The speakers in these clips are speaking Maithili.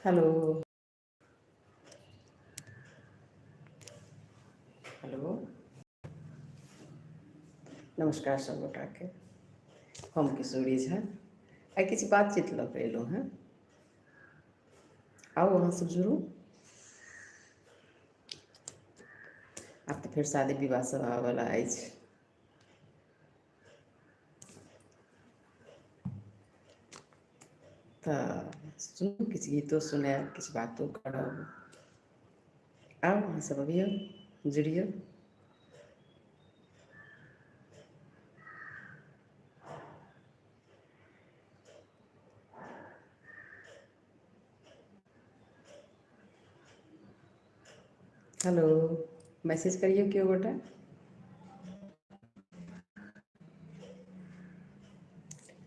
हेलो हेलो, नमस्कार सब गोटाके। हम किशोरी झा आइ किछु बातचीत लऽ कऽ एलहुँ हेँ। आउ अहाँ सब जुड़ू। आब तऽ फेर शादी विवाह सब आबऽवला अछि। तऽ सुनू, किछु गीतो सुनायब, किछु बातो करब। आउ अहाँ सब अबियौ, जुड़ियौ। हेलो, मैसेज करियौ केओ गोटा।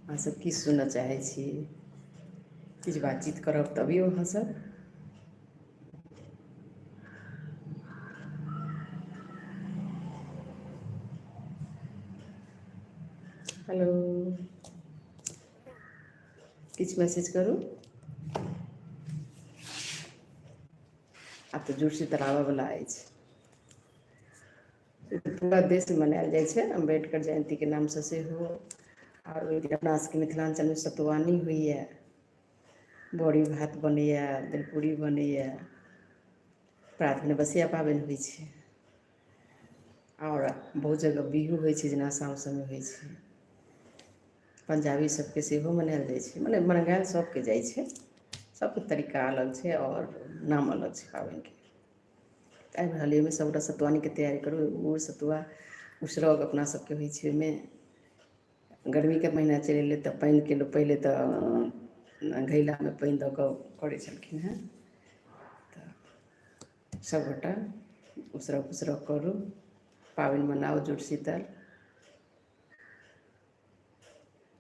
अहाँ सब की सुनऽ चाहै छी? किछु बातचीत करब तऽ अबियौ अहाँ सब। हेलो, किछु मैसेज करू। आब तऽ जुड़शीतल आबऽवला अछि। पूरा देशमे मनायल जाइ छै अम्बेडकर जयन्तीके नामसँ सेहो। आओर ओहि दिन अपना सबके मिथिलाञ्चलमे सतुआनी होइए, बड़ी भात बनैए, दलिपूड़ी बनैए, प्रात भेने बसिया पाबनि होइ छै। आओर बहुत जगह बिहू होइ छै, जेना आसाम सबमे होइ छै। पंजाबी सबके सेहो मनायल जाइ छै, मने मनायल सबके जाइ छै। सबके तरीका अलग छै आओर नाम अलग छै पाबनिके। तऽ आबि रहल अइ, ओहिमे सभगोटा सतुआनीके तैयारी करू। गुड़ सतुआ उसरग अपना सबके होइ छै ओहिमे। गर्मीके महीना चलि एलै तऽ पानिके लोक पहिले तऽ घैलामे पानि दऽ कऽ करै छलखिन हेँ। तऽ सभगोटा उसरग पुसरग करू, पाबनि मनाउ जुड़शीतल।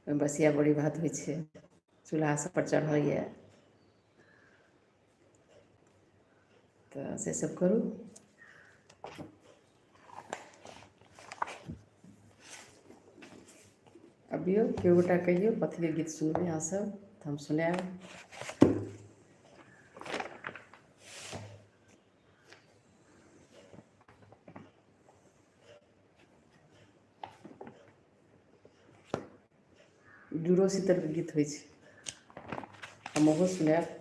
ओहिमे बसिया बड़ी भात होइ छै, चूल्हा सभपर चढ़ैए। तऽ से सब करू। अबियौ केओ गोटा, कहियौ कथीके गीत सुनबै अहाँसभ तऽ हम सुनायब। जुड़ो शीतलके गीत होइ छै, हम ओहो सुनायब।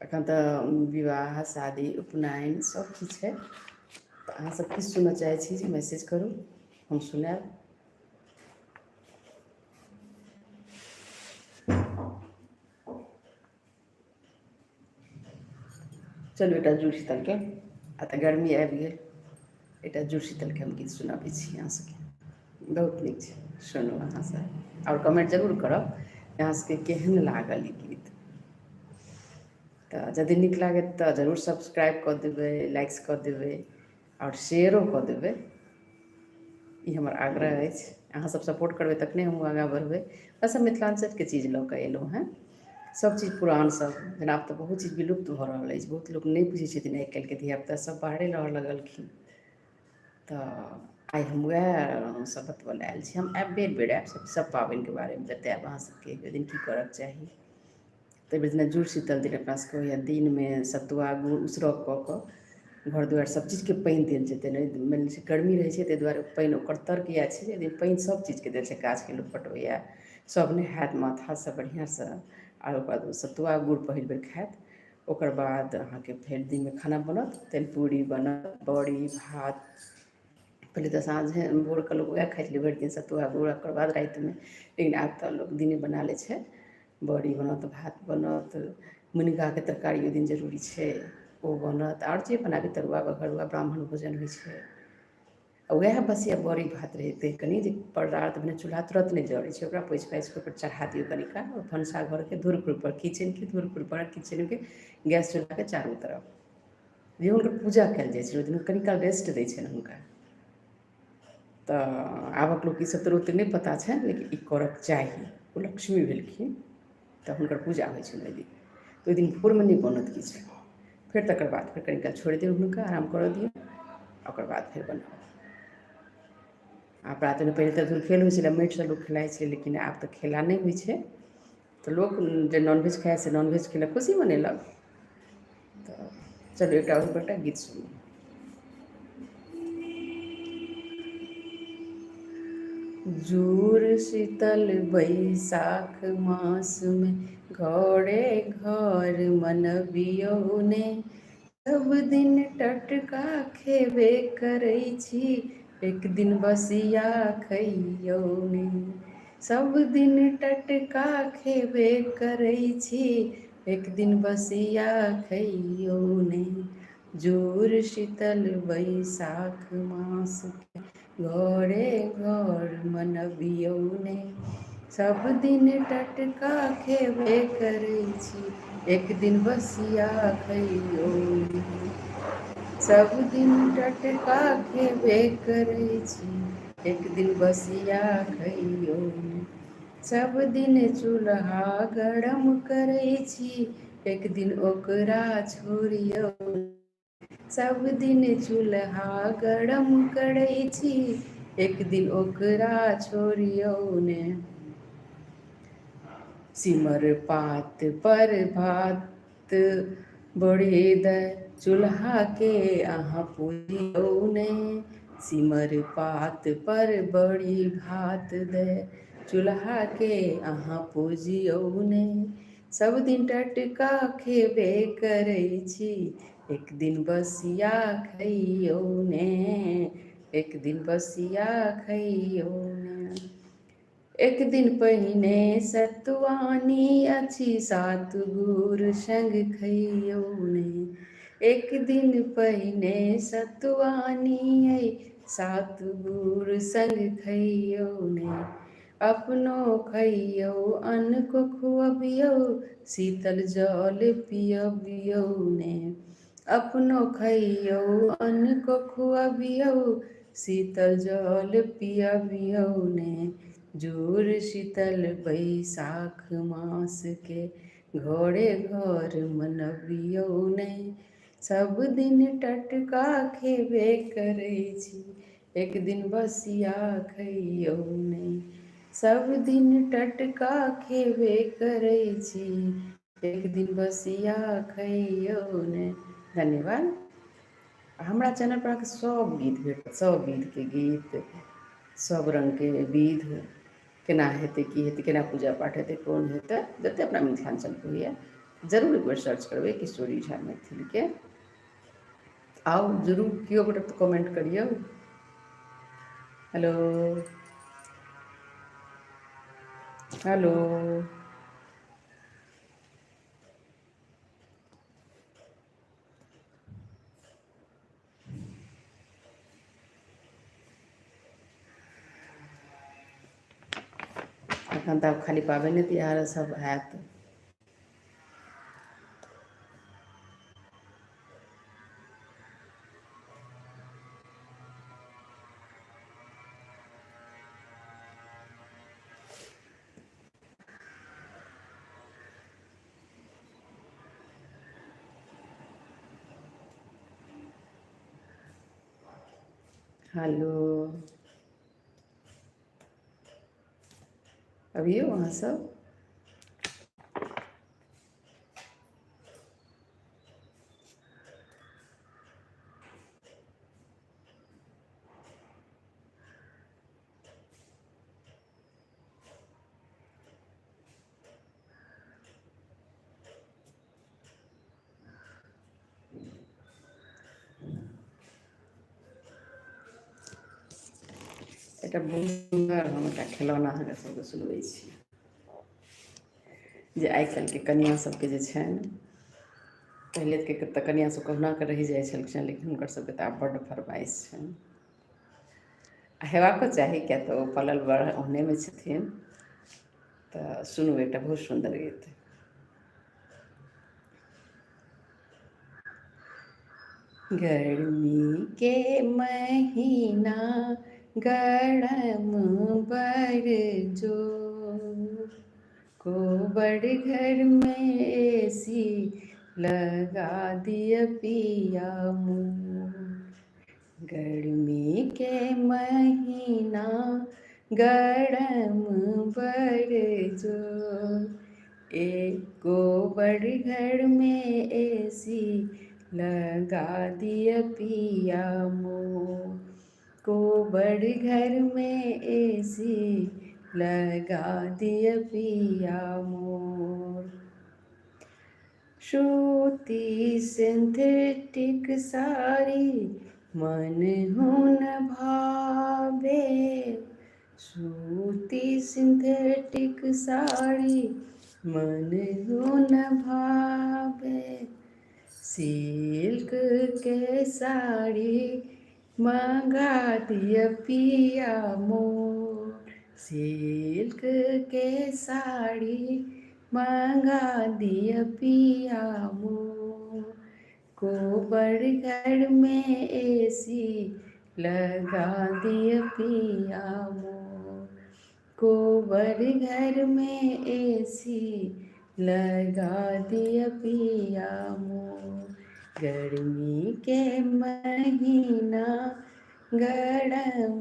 एखन तऽ विवाह शादी उपनयन सब किछु छै, तऽ अहाँ सब की सुनऽ चाहै छी जे मैसेज करू, हम सुनायब। चलू एकटा जुड़ शीतलके, आ तऽ गर्मी आबि गेल, एकटा जुड़ शीतलके हम गीत सुनाबै छी अहाँ सबके। बहुत नीक छै, सुनू अहाँ सब आओर कमेंट जरूर करब अहाँ सबके केहन लागल ई गीत। तऽ यदि नीक लागत तऽ जरूर सब्सक्राइब कऽ देबै, लाइक्स कऽ देबै आओर शेयरो कऽ देबै। ई हमर आग्रह अछि। अहाँ सब सपोर्ट करबै तखने हमहूँ आगाँ बढ़बै। वैसे मिथिलाञ्चलके चीज लऽ कऽ एलहुँ हेँ, सब चीज पुरान सब, जेना आब तऽ बहुत चीज विलुप्त भऽ रहल अछि, बहुत लोक नहि बुझै छथिन। आइ काल्हिके धियापुता सब बाहरे रहऽ लगलखिन। तऽ आइ हम वएह सब बतबऽ लए आयल छी। हम आयब, बेर बेर आयब, सब पाबनिके बारेमे बतायब अहाँ सबके, ओहि दिन की करऽके चाही। ताहि बेर जेना जुड़ शीतल दिन अपना सबके होइए, दिनमे सतुआ गुड़ उसरग कऽ कऽ घर दुआरि सब चीजके पानि देल जेतै। नहि मानि लिअ गर्मी रहै छै, ताहि दुआरे पानि, ओकर तर्क इएह छै जे पानि सब चीजके देल छै, गाछके लोक पटबैए, सब नहायत माथासँ बढ़िआँसँ, आओर ओकर बाद सतुआ गुड़ पहिल बेर खायत। ओकर बाद अहाँके फेर दिनमे खाना बनत, तैलपूरी बनत, बड़ी भात। पहिले तऽ साँझे भोरके लोक उएह खाइ छलै भरि दिन सतुआ गुड़, ओकर बाद रातिमे। लेकिन आब तऽ लोक दिने बना लै छै, बड़ी बनत, भात बनत, मुनगाके तरकारी ओहि दिन जरूरी छै, ओ बनत, आओर जे बनाबी, तरुआ बघरुआ, ब्राह्मण भोजन होइ छै। आ उएह बसिया बड़ी भात रहतै कनि जे परात भेने चूल्हा तुरन्त नहि जरै छै, ओकरा पोछि पाछि कऽ ओहिपर चढ़ा दियौ कनि काल। आओर भनसाघरके धूर पर, किचनके धूर पर, किचनके गैस चूल्हाके चारू तरफ जे हुनकर पूजा कयल जाइ छै, ओहि दिन कनि काल रेस्ट दै छनि हुनका। तऽ आबक लोक ईसब तऽ ओतेक नहि पता छनि, लेकिन ई करऽके चाही। ओ लक्ष्मी भेलखिन तऽ हुनकर पूजा होइ छनि ओहि दिन। तऽ ओहि दिन भोरमे नहि बनत किछु। फेर तकर बाद फेर कनि काल छोड़ि दियौ हुनका, आराम करऽ दियौ, ओकर बाद फेर बनाउ। आ प्रातमे पहिले तऽ धुरखेल होइ छलै, माटिसँ लोक खेलाइ छलै, लेकिन आब तऽ खेला नहि होइ छै। तऽ लोक जे नॉनवेज खाइ से नॉनवेज खेलक, खुशी मनेलक। तऽ चलू एकटा ओहिपर एकटा गीत सुनू। जूर शीतल बैसाख मासमे घरे घर मनबियौ ने, सब दिन टटका खेबे करै छी, एक दिन बसिया खइयौ ने। सब दिन टटका खेबे करै छी, एक दिन बसिया खइयौ ने। जूर शीतल बैसाख मासके घरे घर मनबियौ ने, सब दिन टटका खेबे करै छी, एक दिन बसिया खइयौ ने। सब दिन टटका खेबे करै छी, एक दिन बसिया खइयौ ने। सब दिन चूल्हा गरम करै छी, एक दिन ओकरा छोड़ियौ। सब दिन चूल्हा गरम करै छी, एक दिन ओकरा छोड़ियौ ने। सिमर पात पर भात बढ़े दय चूल्हा के अहाँ पूजियौ ने। सिमर पात पर बड़ी भात दय चूल्हा के अहाँ पूजियौ ने। सब दिन टटका खेबे करै छी, एक दिन बसिया खइयौ ने। एक दिन बसिया खइयौ ने। एक दिन पहिने सतुआनी अछि, सात गुर संग खइयौ ने। एक दिन पहिने सतुआनी अइ, सात गुर संग खइयौ ने। अपनो खइयौ अनको खुअबियौ, शीतल जल पियबियौ ने। अपनो खइयौ अनको खुअबियौ, शीतल जल पियबियौ ने। जूर शीतल बैसाख मासके घरे घर मनबियौ ने। सब दिन टटका खेबे करै छी, एक दिन बसिया खइयौ ने। सब दिन टटका खेबे करै छी, एक दिन बसिया खइयौ ने। धन्यवाद। हमरा चैनल पर अहाँके सब गीत भेटत, सब विधके गीत, सब रङ्गके विध केना हेतै, की हेतै, केना पूजा पाठ हेतै, कोन हेतै, जते अपना मिथिलाञ्चलके होइए जरूर एक बेर सर्च करबै किशोरी झा मैथिलीके। आउ जरूर केओ गोटे तऽ कमेंट करियौ। हेलो हेलो, एखन तऽ आब खाली पाबनि तिहार सब हैत। हेलो, अबियौ अहाँ सब। एकटा बहुत सुन्दर हम एकटा खेलौना अहाँके सबके सुनबै छी जे आइ काल्हिके कनिआँ सबके जे छनि, पहिलेके तऽ कनिआँ सब कहुना कऽ रहि जाइ छलखिन, लेकिन हुनकर सबके तऽ आब बड्ड फरमाइश छनि आ हेबाको चाही, किएक तऽ ओ पलल बढ़ल ओहनेमे छथिन। तऽ सुनू एकटा बहुत सुन्दर गीत। गर्मी के महीना गरम बर जो, कोबर घर में एसी लगा दिय पिया मोर। गर्मी के महीना गरम बड़ जोर, एको बड़ घर में एसी लगा दिय पिया मोर। कोबर घर में एसी लगा दिय पिया मोर। सूती सिंथेटिक साड़ी मन हुन भावे, सूती सिंथेटिक साड़ी मन हुन भावे। सिल्क के साड़ी मंगा दिय पिया मोर, सिल्क के साड़ी मंगा दिय पिया मोर। कोबर घर में एसी लगा दिय पिया मोर, कोबर घर में एसी लगा दिय पिया मोर। गर्मी के महीना गरम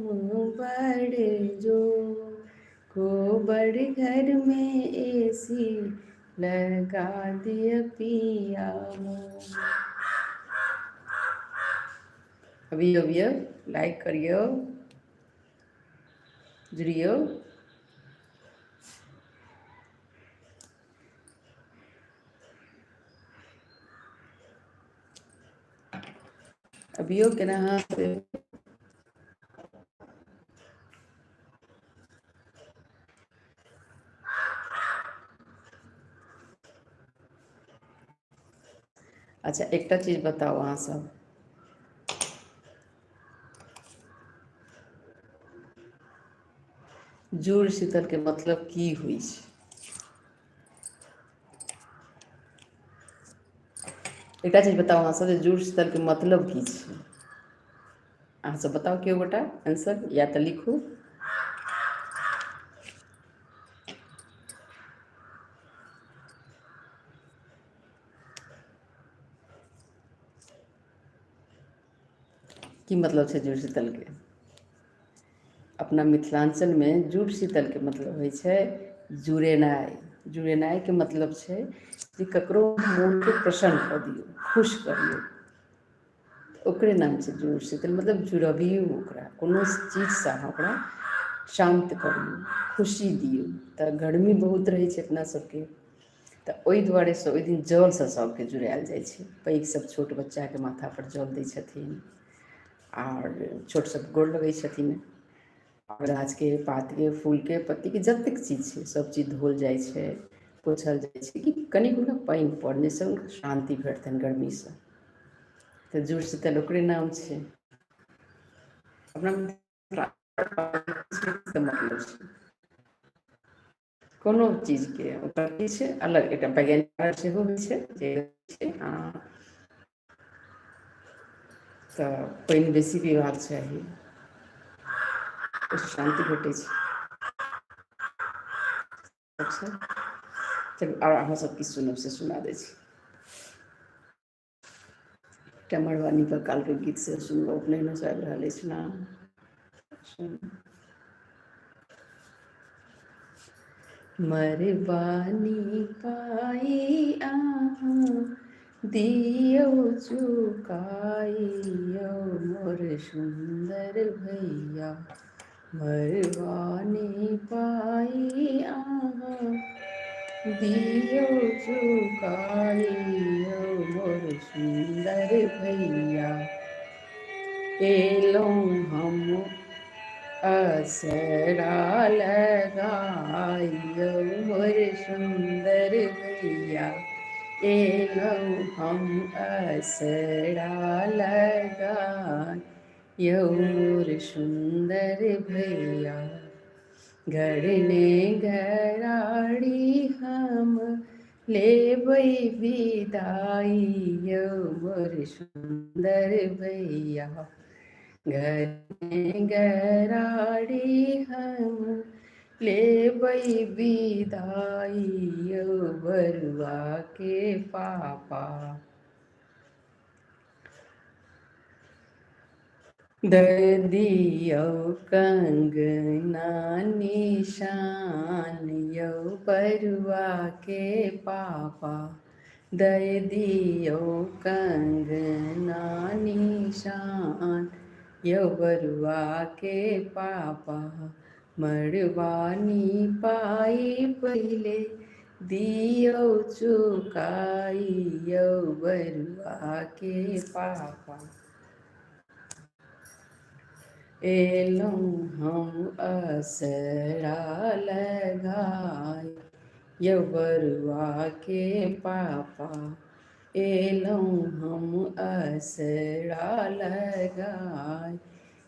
बड़ जोर, कोबर घर में एसी लगा दिय पिया मोर। अभी अभी लाइक करियो, जुड़ियो। अभियो केना अहाँ अच्छा एकटा चीज बताउ अहाँ सब, जुड़ शीतल के मतलब की होइ छै? एकटा चीज बताउ अहाँ सब जे जुड़ शीतल के मतलब की छै? अहाँ सब बताउ केओ गोटा आंसर या तऽ लिखू। की मतलब छै जुड़ शीतल के? अपना मिथिलांचल में जुड़ शीतल के मतलब होइ छै जुड़ेनाइ। जुड़ेनाइ के मतलब छै जे ककरो मोन के प्रसन्न कऽ दियौ, खुश करियौ, ओकरे नाम छै जुड़ शीतल। मतलब जुड़बियौ ओकरा, कोनो चीजसँ अहाँ ओकरा शान्त करियौ, खुशी दियौ। तऽ गर्मी बहुत रहै छै अपना सबके, तऽ ओहि दुआरेसँ ओहि दिन जलसँ सबके जुड़ायल जाइ छै। पैघ सब छोट बच्चाके माथापर जल दै छथिन आओर छोट सब गोर लगै छथिन। आओर गाछके पातके फूलके पत्तीके जतेक चीज छै सब चीज धोल जाइ छै, पोछल जाइ छै कि कनि हुनका पानि पड़नेसँ हुनका शान्ति भेटतनि गर्मीसँ। तऽ जुड़ शीतल ओकरे नाम छै। अपना मतलब छै कोनो चीजके ओकर किछु अलग एकटा वैज्ञानिक सेहो होइ छै जे छै। हँ, तऽ पानि बेसी पीबाक चाही, ओहिसँ शान्ति भेटै छै। अच्छा चलू, आर अहाँ सब की सुनब से सुना दै छी। एकटा मड़वानी पर कालके गीत से सुनब, उपनयनो से आबि रहल अछि ने। मरवानी पाई अहाँ दियौ चुकाइयौ मोर सुन्दर भैया, मरवानी पाई अहाँ दियौ चुकाइयौ मोर सुन्दर भैया। एलहुँ हम असरा लगाइयौ मोर सुन्दर भैया, एलहुँ हम असरा लगाइयौ मोर सुन्दर भैया। घरने घराड़ी हम लेबै विदाइयौ मोर सुन्दर भैया, घरने घराड़ी हम लेबै विदाइयौ बरुआ के पापा। दऽ दियौ कंगना निशान यौ बरुआ के पापा, दऽ दियौ कंगना निशान यौ बरुआ के पापा। मड़वानी पाई पहिले दियौ चुकाई यौ बरुआ के पापा। एलहुँ हम असरा लगाय यौ बरुआ के पापा, एलहुँ हम असरा लगाय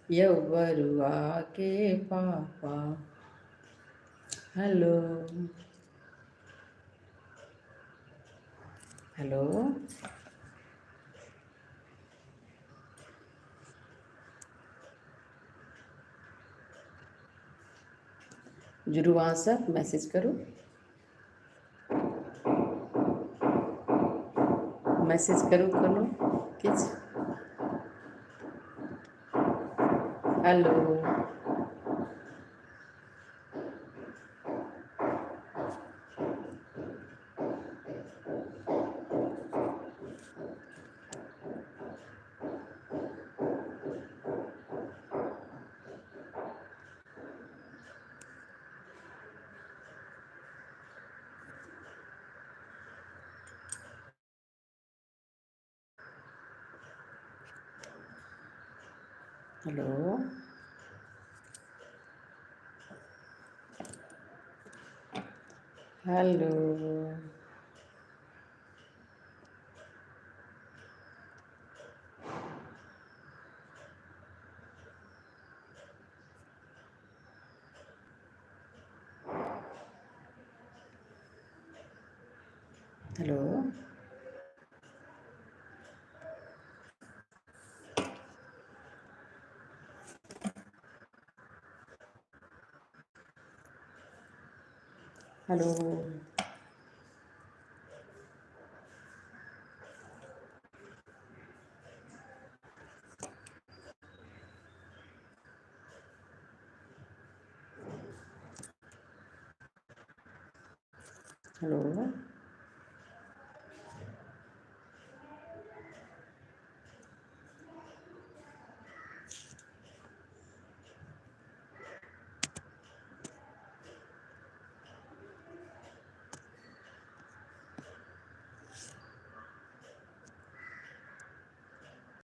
यौ बरुआ के पापा। हेलो हेलो, जुड़ू अहाँ सब, मैसेज करू, मैसेज करू कोनो किछु। Hello hello, hello, hello, hello. Hello.